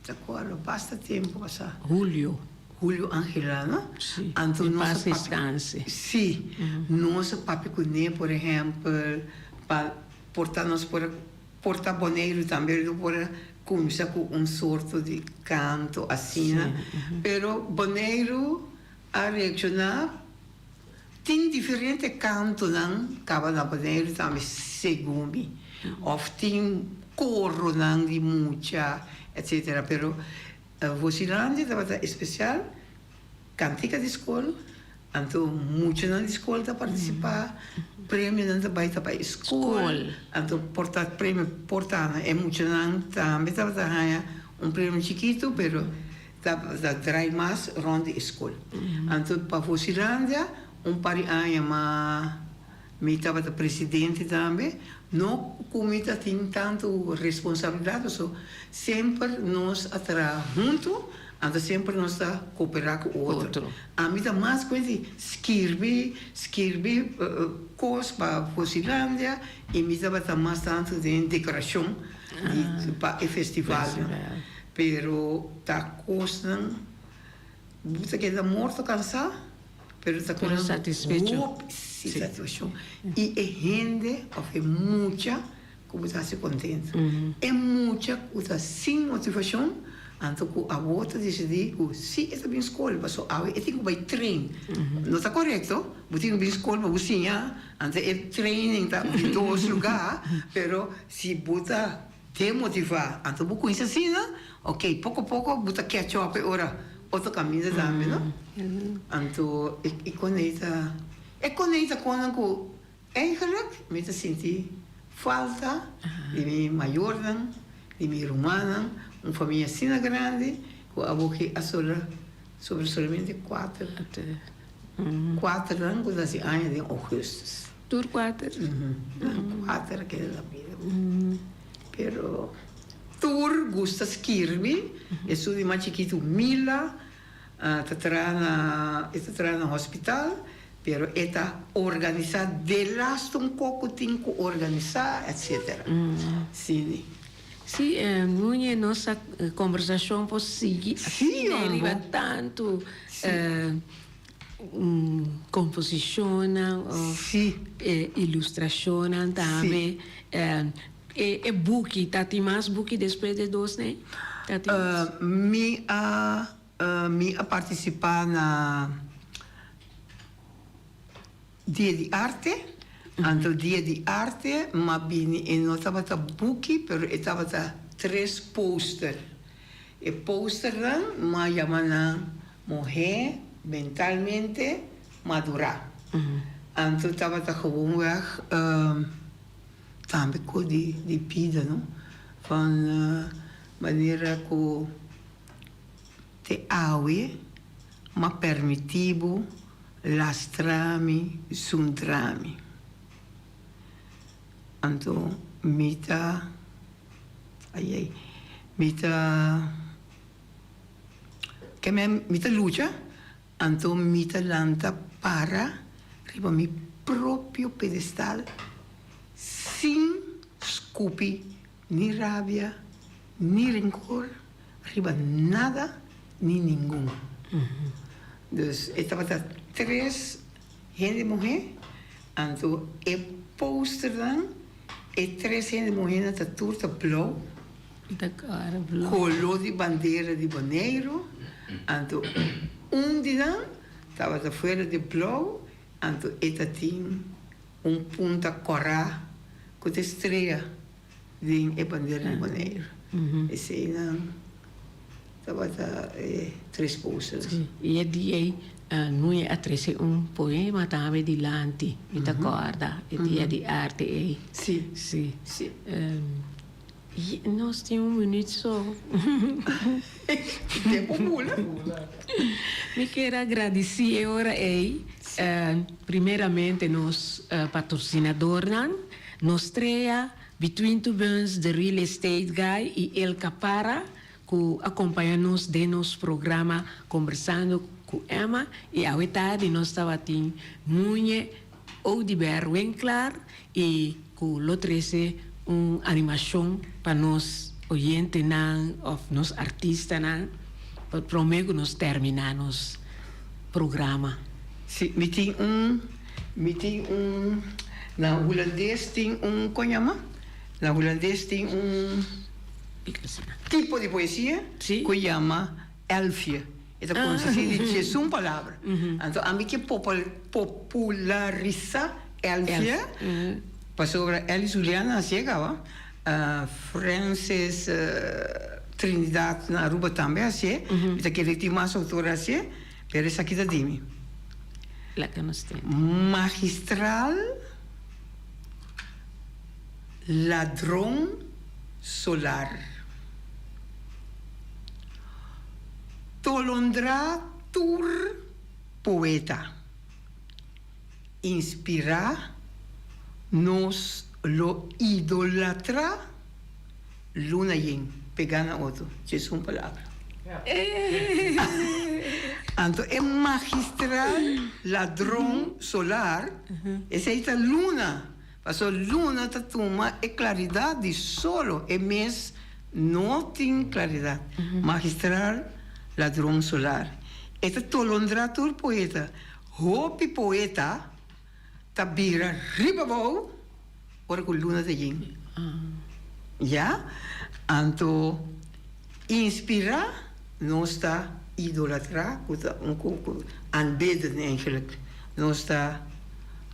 Ta acuerdo basta tempo pasa. Julio. Julio Angela no? Si. Anto nos a papia. Descanse. Si. Nos a papia cune por ehempel pa por ta nos por. Por ta Boneiru tambe lo por a cuminsa cu un sorto di canto asina, pero Boneiru a reacciona. Tin diferente cantonan caba na Boneiru tambe segun mi, of tin coronan di mucha etcetera, pero Vosilandia tabata especial. Kantika di skol, anto muchanan di skol ta partisipá, premionan ta bai ta bai skol, anto por ta premio por ta na e muchanan tambe tabata haña un premio chikitu pero ta drai mas rònt di e skol. Anto pa Vosilandia un par di aña mas Mi tabata presidente tambe. No cu mi ta tin tanto responsabilidad paso semper nos a traha hunto, anto semper nos ta coopera cu otro. Ami ta mas cu di skirbi, skirbi cos pa Vosilandia y mi tabata mas tanto den decoracion di pa e festivalnan. Pero ta cosnan bo ta keda morto cansa. Pero ta Pero satisfecho. Hopi si satisfaccion. Y e hende of e mucha cu bo ta haci contento. E mucha cu ta sin motivacion, anto cu abo ta dicidi cu si e ta bin scol, paso awe e tin cu bay train. No ta corecto, bo tin cu bin scol pa bo siña, anto e training ta di dos lugar, pero si bo ta demotiva, anto bo cuminsa asina, ok, poco poco bo ta catch up e ora otro caminda tambe, no? Anto e con ei ta, e con ei ta conan cu eigenlijk mi ta sinti falta di mi mayornan, di mi rumannan, un famia asina grandi cu awoki a sobra, sobra solamente cuater, cuaternan cu ta haci aña den augustus. Tur kuater? Nan kuater a keda na bida. Pero tur gusta skirbi. Esun di mas chikitu Mila ta traha na e ta traha na hospital pero e ta organisa delaste un koko tin ku organisa etcetera. Si. Si Muñe nos kombersashon por sigui asina riba tantu. Composicionnan of ilustracionnan tambe. E buki, ta tin mas buki despues de dos ne? Ta tin mas? Mi a mi a participa na Dia di Arte, anto Dia di Arte m'a bini e no tabata buki pero e tabata tres poster. E posternan m'a yama nan Muhé mentalmente madurá. Anto tabata gewoonweg tambe ku di di bida no. Van manera ku te awe m'a permití bo lastra mi, zundra mi. Anto mi ta, ayey, mi ta. Ke men mi ta lucha, anto mi ta lanta para riba mi propio pedestal sin skupi ni rabia ni renkor riba nada ni ningun. Dus e tabata tres hende muhé, anto e posternan e tres hende muhénan ta tur ta blou. Koló di bandera di Boneiru, anto un di nan tabata fuera di blou, anto e ta tin un punta kòrá ku ta strea den e bandera di Boneiru. Eseinan tabata e tres posters. I e dia ei Nui a trese un poema tambe dilanti, mi ta kòrda e dia di arte ei. Sí. Sí. Nos tin un minuut so. Tempo bula. Mi kier a gradici e ora ey primeramente nos patrocinadornan, Nostrea, Between Two Buns, The Real Estate Guy y El Capara cu a compaña nos den nos programa Conversando cu Emma y awe tardi nos tabatin Muñe Oduber Winklaar y cu lo trece un animacion pa nos oyentenan of nos artistanan pa prome cu nos termina nos programa. Si, mi tin un, mi tin un, na hulandes tin un, con yama? Na hulandes tin un tipo di poesia ku yama elfje. E ta konsistí di diesun palabra. Anto ami ke popularisá elfje pasobra Elis Juliana a hasié kaba, Francis Trinidad na Aruba tambe a hasié. Mi ta kere tin mas outor a hasié, pero esaki ta di mi. Magistral. Ladron solar. Tolondrá tur poeta. Inspirá nos lo idolatrá luna yen pegá na otro djes un palabra. Anto e magistral ladron solar esei ta luna. Pasobra luna ta tuma e claridad di solo, e mes no tin claridad. Magistral ladron solar. E ta tolondra tur poeta. Hopi poeta ta bira riba abou ora cu luna ta yen. Ya? Anto inspira nos ta idolatra cu ta un cu aanbidden eigenlijk. Nos ta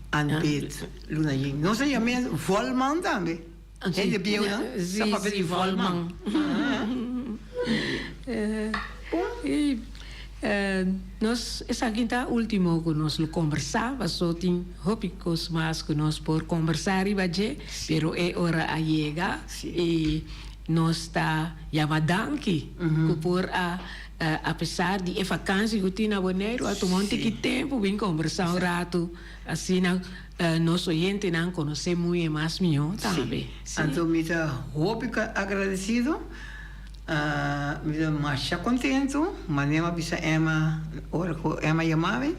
aanbid luna yen. Nos ta yam'é volman tambe. Hende bieunan sa papia di volman. Nos esaki ta ultimo cu nos lo combersa paso tin hopi cos mas cu nos por combersa riba dje pero e ora a yega y nos ta yama danki cu por a apesar di e vakantie cu tin na Boneiru a tuma un tiki tempo bin combersa un rato asina nos oyentenan conoce muy mas miho tambe. Si, anto mi ta hopi agradecido. Mi ta masha kontentu, manera mi a bisa Emma ora ku Emma yama mi,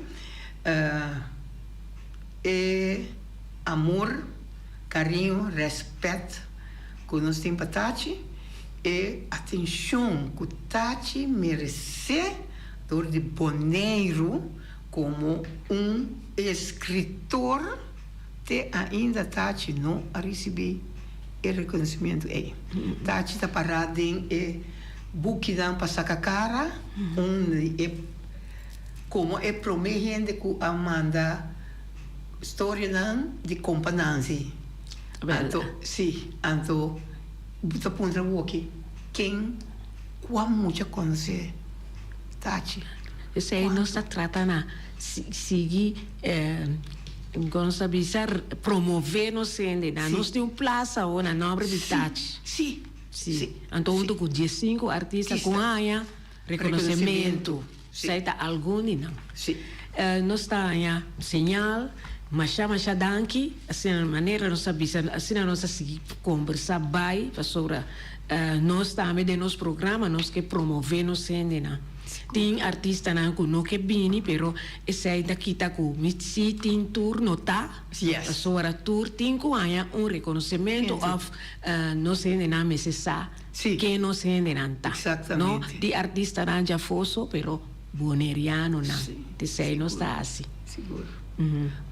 e amor, kariño, rèspèt ku nos tin pa Tachi, e atenshon ku Tachi meresé dor di Boneiru komo un eskritor. Te ainda Tachi no a risibí e rekonosimentu ei. Tachi ta pará den e bukinan pa saka kara, un di e komo e promé hende ku a manda storianan di Kompa Nanzi. Anto, sí, anto bo ta puntra woki ken kua mucha konosé Tachi. Esei nos ta trata na sigui. Kon nos ta bisa promove nos hende nan. Nos tin un plaza awo na nomber di Tachi. Sí. Sí. Anto hunto ku diesinku artista ku haña rekonosementu. Esei ta algun di nan. Sí. Nos ta haña señal. Masha masha danki. Asina manera nos ta bisa asina nos ta sigui kombersá bai pasobra nos tambe den nos programa nos ke promove nos hendenan. Tin artistanan ku no ke bini pero esei ta kita ku mi si tin tur no ta pasobra tur tin ku haña un rekonosementu òf nos hendenan mester sa ken nos hendenan ta no di artistanan djafoso pero bonerianonan esei nos ta hasi. Sigur.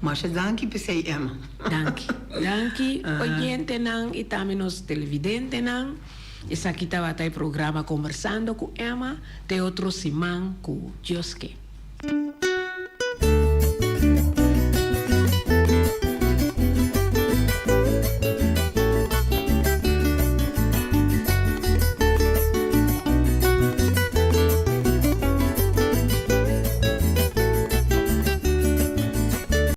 Masha danki p'esei Emma. Danki. Danki oyentenan i tambe nos televidentenan. Esaki tabata e programa Conversando cu Emma. Te otro siman cu Dios ke.